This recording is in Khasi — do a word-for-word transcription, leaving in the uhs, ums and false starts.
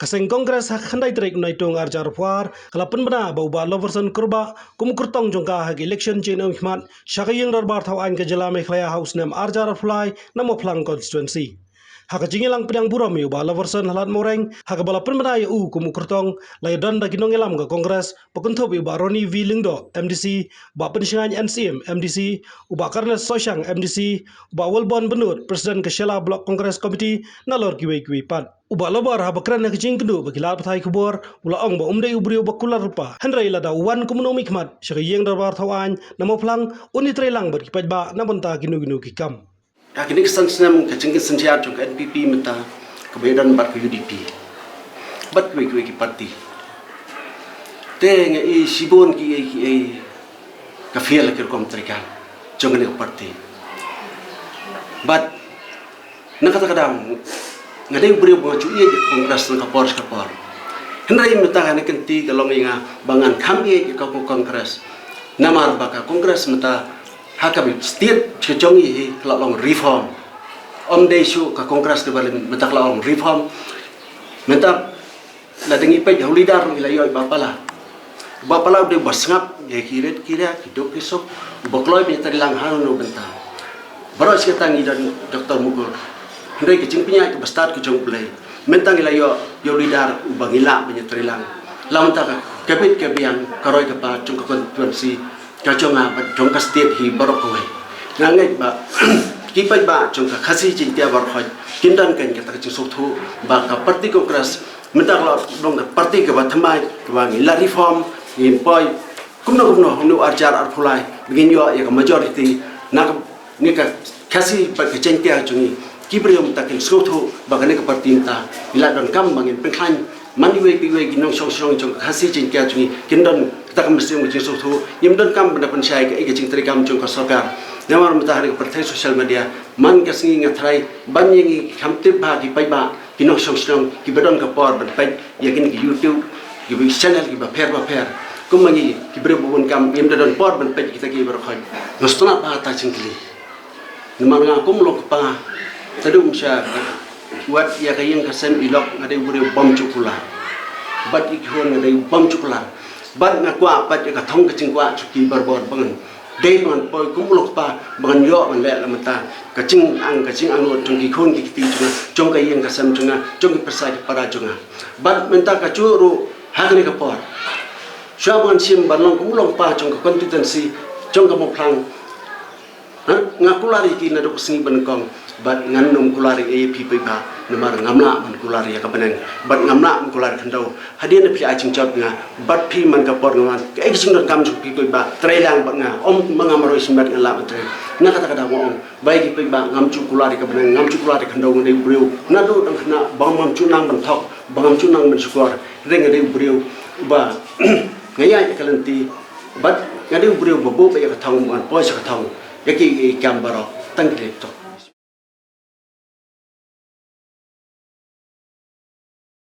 Seng Congress ha ka khyndai tarik u Naitung arhajar arphew ar ka la pynbna ba u Bah Loverson Kurbah kum u kyrtong jong ka ha ka election jingim khmat sha ka ïing dorbar thaw aiñ ka jylla Meghalaya ha u snem arhajar arphew lai na Mawphlang constituency. Ha ka jingïalang pdiang burom ïa u Bah Loverson ha Lad Mawreng ha kaba la pynbna ïa u kum u kyrtong, la ïadon da ki nongïalam ka Congress ba kynthup ïa u Bah Ronnie V Lyngdoh, M D C, u Bah Pynshngaiñ N Syiem, M D C, u Bah Carnes Sohshang, M D C, u Bah Wellborn Bynnud, President ka Shella Block Congress Committee, nalor kiwei kiwei pat. U Bah Lover haba kren ha ka jingkynduh bad ki lad pathai khubor, u la ong ba um dei u briew ba kular lypa, hynrei lada u wan kum u nongmihkhmat sha ka ïing dorbar thaw aiñ na Mawphlang, un ïatreilang bad ki paidbah na bynta kino kino ki kam. Ha kine ki san snem ka jingkynsynshar jong ka N P P mynta kaba ïadon bad ka U D P bad kiwei kiwei ki parti, te nga i shibun kiei kiei ka fail ki rukom treikam jong kane ka parti. Bad na kata ka daw nga dei u briew ba nga ju ïeit ïa ka Congress na ka por sha ka por. Hynrei mynta kane ka kynti ka long ïa nga ba ngan kham ïeit ïa ka Congress. Namar ba ka Congress mynta ha ka state ka jong i hi ka la long reform. Ym dei shuh ka Congress kaba lem, mynta ka la long reform. Mynta lada ngi peit ha u leader ruh ngi la ïoh i Bah Pala. Bah Pala u dei uba sngap ïa ki rit ki ria, ki duk ki suk, uba kloi ban ïatreilang ha kano kano bynta. Baroh shi katta ngi don Doctor Mukul. Hynrei ka jingpynïaid kaba stad ka jong U Blei. Mynta ngi la ïoh ïa u leader uba ngi lah ban ïatreilang. La mynta ka kabit ka biang, ka roi ka par jong ka constituency ka jong nga bad jong ka state hi baroh kawei. Nga ngeit ba ki paidbah jong ka Khasi Jaiñtia baroh khoit kin don kein kata ka jingsngewthuh ba ka party Congress mynta ka la long ka party kaba thymmai, kaba ngi la reform, ngi poi kumno kumno ha u arhajar arphew lai ba ngin ïoh ïa ka majority na ka, ne ka Khasi bad ka Jaiñtia jong ngi. Ki briew mynta kin sngewthuh ba kane ka party mynta ngi la donkam ba ngin pynkhlaiñ. Man iwei pa iwei ki nongshong shnong jong ka Khasi Jaiñtia jong ngi kin don kata ka mynsiem ka jingsngewthuh. Ngim donkam ban da pynshai kaei ka jingtreikam jong ka sorkar. Namar mynta ha kane ka pyrthei social media, man ka sngi nga tharai ban ïa ngi kham tip ba ki paidbah, ki nongshong shnong kiba don ka por ban peit ïa kine ki YouTube, kiba channel kiba pher ba pher. Kum ma ngi ki briew ba bun kam ngim da don por ban peit kita kiba rkhoi. Nga sngewtynnat ba kata jingkylli. Namar nga kum u long kpa, tadum sha wat ïa ka ïing ka sem i lok nga dei u briew bym ju kular. Bad i khun nga dei bym ju kular. Bad nga kwah pat ïa ka thong ka jingkwah jong ki barabor ba ngan dei ba ngan poi kum u long kpa ba ngan ïoh ban leh la mynta ka jingangnud, ka jingangnud jong ki khun ki kti jong nga, jong ka ïing ka sem jong nga, jong ki pyrsa ki para jong nga. Bad mynta ka juh ruh ha kane ka por, shuwa ba ngan shim ban long kum u long kpa jong ka constituency jong ka Mawphlang. Ha? Nga kular ïa ki naduh ka sngi ba nyngkong bad ngan nym kular ïa phi paidbah namar ngam lah ban kular ïa ka bneng bad ngam lah ban kular ïa ka khyndew. Hadien ba phi ai jingjop ïa nga bad phi man ka por nga wan, kaei ka jingdonkam jong phi paidbah, treilang bad nga. Ym ma nga marwei shimet ngan lah ban trei. Na kata ka daw nga ong ba ïa ki paidbah ngam ju kular ïa ka bneng, ngam ju kular ïa ka khyndew. Nga dei u briew naduh dang khynnah ba ngam ju nang ban thok, ba ngam ju nang ban shukor. Hynrei nga dei u briew ba nga ïaid ïa ka lynti bad nga dei u briew ba buh ïa ka thong, ba ngan poi sha ka thong. Ïa ki, ïa ki kam baroh tang ki leit tok.